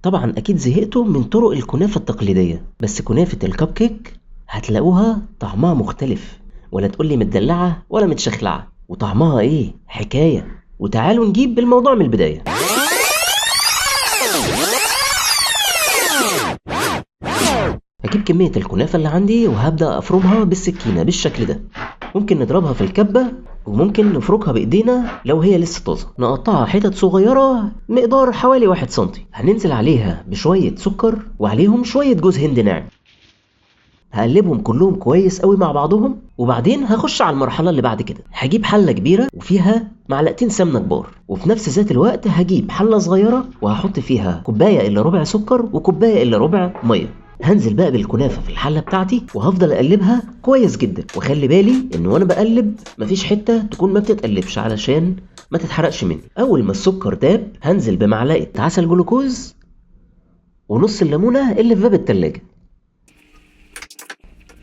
طبعا اكيد زهقتوا من طرق الكنافة التقليدية، بس كنافة الكب كيك هتلاقوها طعمها مختلف، ولا تقولي متدلعة ولا متشخلعة، وطعمها ايه حكاية. وتعالوا نجيب الموضوع من البداية. هجيب كمية الكنافة اللي عندي وهبدأ أفرمها بالسكينة بالشكل ده. ممكن نضربها في الكبة وممكن نفركها بإيدينا لو هي لسه طازة. نقطعها حتت صغيرة مقدار حوالي 1 سنتي. هننزل عليها بشوية سكر وعليهم شوية جوز هند ناعم. هقلبهم كلهم كويس قوي مع بعضهم، وبعدين هخش على المرحلة اللي بعد كده. هجيب حلة كبيرة وفيها معلقتين سمنة كبار، وفي نفس ذات الوقت هجيب حلة صغيرة وهحط فيها كوباية إلا ربع سكر وكوباية إلا ربع مية. هنزل بقى بالكنافة في الحلة بتاعتي وهفضل اقلبها كويس جدا، وخلي بالي ان وانا بقلب مفيش حتة تكون ما بتتقلبش علشان ما تتحرقش مني. اول ما السكر داب هنزل بمعلقة عسل جلوكوز ونص الليمونة اللي في باب التلاجة.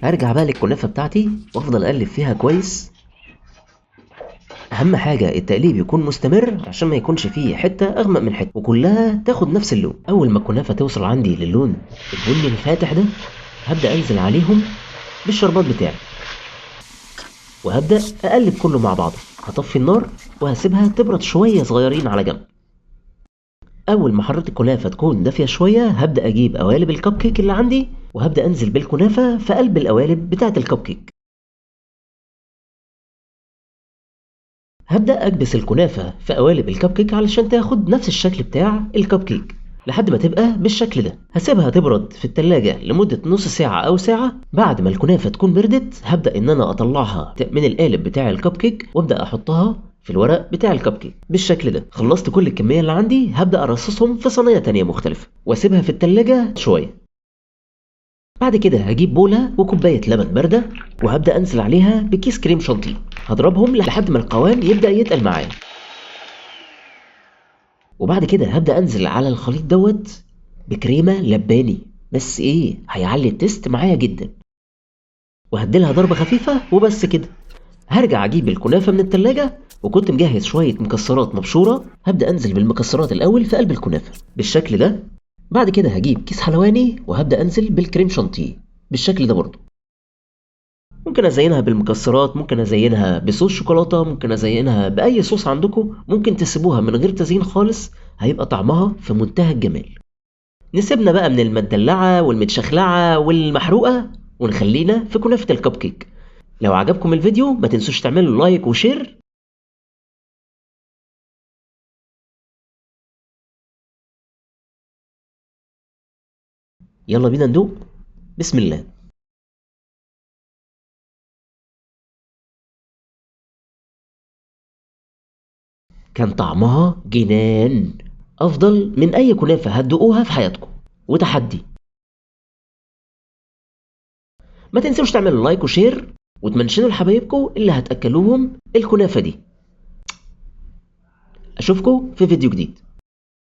هرجع بقى للكنافة بتاعتي وافضل اقلب فيها كويس. اهم حاجة التقليب يكون مستمر عشان ما يكونش فيه حتة اغمق من حتة، وكلها تاخد نفس اللون. اول ما الكنافة توصل عندي للون البني الفاتح ده هبدأ انزل عليهم بالشربات بتاعي وهبدأ اقلب كله مع بعضه. هطفي النار وهسيبها تبرد شوية صغيرين على جنب. اول ما حرارة الكنافة تكون دافية شوية هبدأ اجيب قوالب الكب كيك اللي عندي وهبدأ انزل بالكنافة في قلب القوالب بتاعة الكب كيك. هبدأ أكبس الكنافة في قوالب الكب كيك علشان تاخد نفس الشكل بتاع الكب كيك لحد ما تبقى بالشكل ده. هسيبها تبرد في التلاجة لمدة نص ساعة أو ساعة. بعد ما الكنافة تكون بردت هبدأ إن أنا أطلعها من القالب بتاع الكب كيك وأبدأ أحطها في الورق بتاع الكب كيك بالشكل ده. خلصت كل الكمية اللي عندي هبدأ أرصصهم في صينية تانية مختلفة وأسيبها في التلاجة شوية. بعد كده هجيب بولة وكوباية لبن باردة وهبدأ أنزل عليها بكيس كريم شانتيه. هضربهم لحد ما القوام يبدأ يتقل معايا. وبعد كده هبدأ أنزل على الخليط دوت بكريمة لباني، بس إيه هيعلي ال taste معايا جدا، وهديلها ضربة خفيفة وبس كده. هرجع أجيب الكنافة من التلاجة وكنت مجهز شوية مكسرات مبشورة. هبدأ أنزل بالمكسرات الأول في قلب الكنافة بالشكل ده. بعد كده هجيب كيس حلواني وهبدأ أنزل بالكريم شانتيه بالشكل ده برضو. ممكن أزينها بالمكسرات، ممكن أزينها بصوص شوكولاتة، ممكن أزينها بأي صوص عندكم، ممكن تسيبوها من غير تزيين خالص، هيبقى طعمها في منتهى الجمال. نسيبنا بقى من المدلعة والمتشخلعة والمحروقة ونخلينا في كنافة الكب كيك. لو عجبكم الفيديو ما تنسوش تعملوا like و share. يلا بينا ندوق. بسم الله. كان طعمها جنان، أفضل من أي كنافة هتدوقوها في حياتكم، وتحدي. ما تنسوش تعملوا like و share وتمنشنوا لحبايبكم اللي هتأكلوهم الكنافة دي. أشوفكم في فيديو جديد.